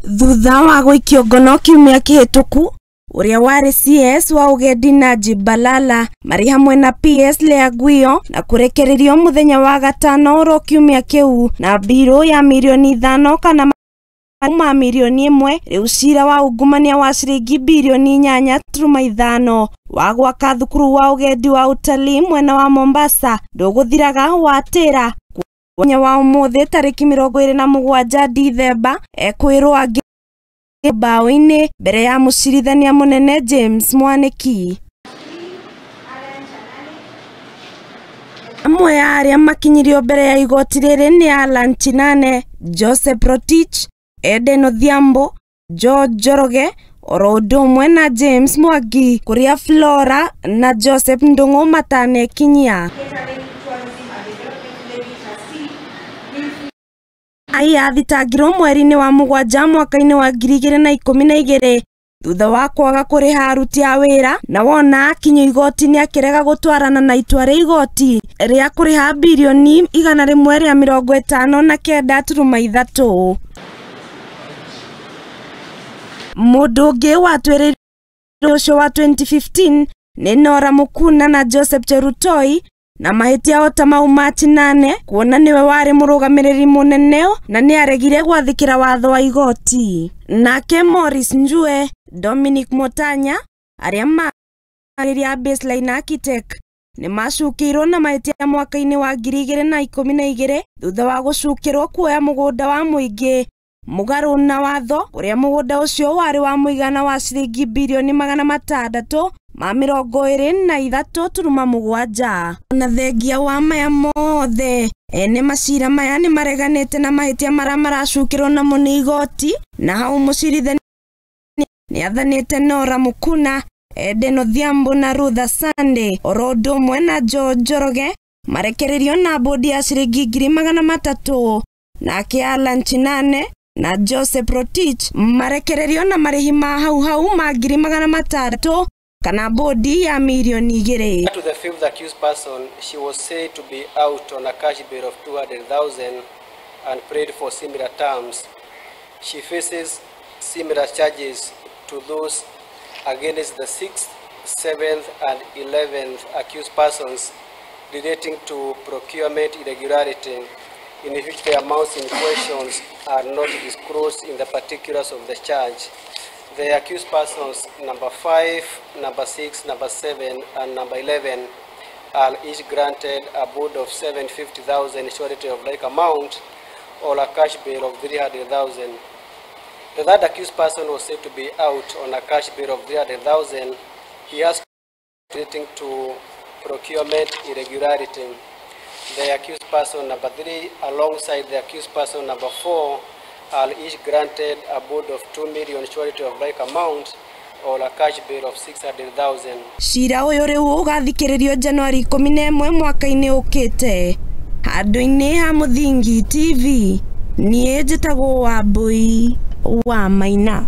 Thutha wa gũikio ngono kiumia kĩhĩtũku, ũrĩa warĩ CS wa ũgendi Najib Balala marĩ hamwe na PS Leah Guio na kũrekererio mũthenya wa gatano oro kiumia kĩu na mbirũ ya mirioni 5 kana ma mirioni 1. Rĩu cira wa ungumania wa ciringi birioni 8.5 wa gwaka thukuru wa ũgendi wa utalii mwena wa Mombasa ndũgũthiraga watĩra. Mũthenya wa ũmũthĩ tarĩki 27 Dithemba ekwĩrwo angĩ mbaũ-inĩ mbere ya mũcirithania mũnene James Mwaniki. Amwe a arĩa makinyirio mbere ya igoti rĩrĩ nĩ Alan Chinane, Joseph Rotich, Eden Odhiambo, George Njoroge oro ũndũ ũmwe na James Mwangi, kũrĩa Flora na Joseph Ndung'u matanekinyia. Ai athitangirwo mweri-inĩ wa 7 mwaka-inĩ wa 2012 thutha wa kwaga kũrĩha aruti a wĩra, na wona akinyio igoti-inĩ akĩrega gũtwarana na itua rĩa igoti rĩa kũrĩha birioni 159.3. Mũndũ ũngĩ watuĩrĩirwo ũcio wa 2015 nĩ Nora Mukuna na Joseph Cherutoi na mahĩtia o ta mau ma Chinane, kuona nĩwe warĩ mũrũgamĩrĩri mũnene na nĩaregire gwathĩkĩra watho wa igoti. Nake Morris Njue, Dominic Motanya arĩa marĩ a Baseline Architect nĩmacukĩirwo na mahĩtia mwaka-inĩ wa 2012 thutha wa gũcukĩrwo kuoya mũgũnda wa mũingĩ mũgarũ na watho, ũrĩa mũgũnda ũcio warĩ wa mũigana wa ciringi birioni 623.7. Na thengia wa maya mothe, ene macira maya nĩmareganĩte na mahĩtia marĩa maracukĩrwo namo nĩ igoti, na hau mũcirithania nĩathanĩte Nora Mukuna, Eden Odhiambo na Ruth Sunday oro ũndũ ũmwe na George Njoroge marekererio na bodi ya ciringi 300,000. Nake Alan Chinane na Joseph Rotich marekererio na marĩhi ma hau hau ma 600,000 kana bodi ya mirioni 2. To the fifth accused person, she was said to be out on a cash bail of 200,000 and prayed for similar terms. She faces similar charges to those against the 6th, 7th and 11th accused persons relating to procurement irregularity, in which the amounts in questions are not disclosed in the particulars of the charge. The accused persons number 5, number 6, number 7, and number 11 are each granted a bond of 750,000 surety of like amount or a cash bail of 300,000. The third accused person was said to be out on a cash bail of 300,000. He has relating to procurement irregularity. The accused person number 3, alongside the accused person number 4, are each granted a bond of 2 million surety of like amount or a cash bail of 600,000. Cira ũyũ rĩu ũgathikĩrĩrio Januari 11 mwaka-inĩ ũkĩte. Handũ-inĩ ha Mũthingi TV, niĩ njĩtagwo Wambui wa Maina.